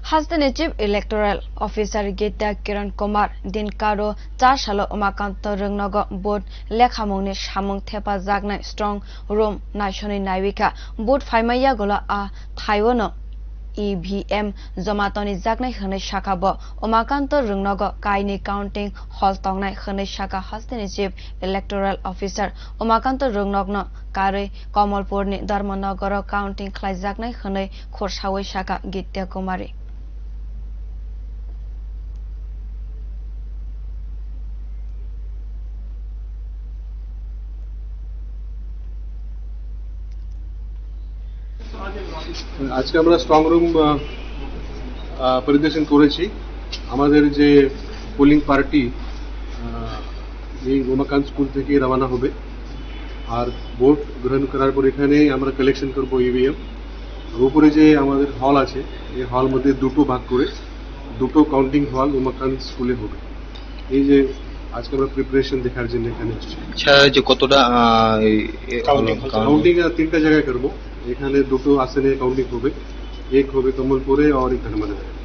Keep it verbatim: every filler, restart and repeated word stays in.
Hasteni Chief Electoral Officer Gita Kiran Kumar Dinkaro char salo Umakanto Rwngnogo vote lekhamungni samung thepajaknai strong room naisonwi naiwi kha. Vote phaima yagulo a thaiono E V M joma tonijaknai hwnwi sakha bo. Umakanto Rwngnogo kaini counting hall tongnai hwnwi sakha hasteni Chief Electoral Officer. Umakanto Rwngnokno karwi Komolpurni Dharmanagaro counting khlaijaknai hwnwi khursawi sakha Gitya Kumari. আজকে আমরা strong room, আহ, আহ, পরিদর্শন করেছি। আমাদের যে polling party, আহ, এই উমাকান্ত স্কুল থেকে রওনা হবে। আর ভোট গ্রহণ করার পর এখানে আমরা কালেকশন করব ইভিএম। আর উপরে যে আমাদের হল আছে, এই হল মধ্যে দুটো ভাগ করে দুটো কাউন্টিং হল উমাকান্ত স্কুলে হবে। এই যে আজকে আমরা প্রিপারেশন দেখার জন্য এখানে এসেছি। আচ্ছা, যে কতটা, আহ, এই, এ, কাউন্টিং হল? কাউন্টিং, আহ, তিনটা জায়গায় করব। এখানে দুটো আসনে কাউন্টিং হবে, এক হবে কমলপুরে আর এক ধর্মনগরে।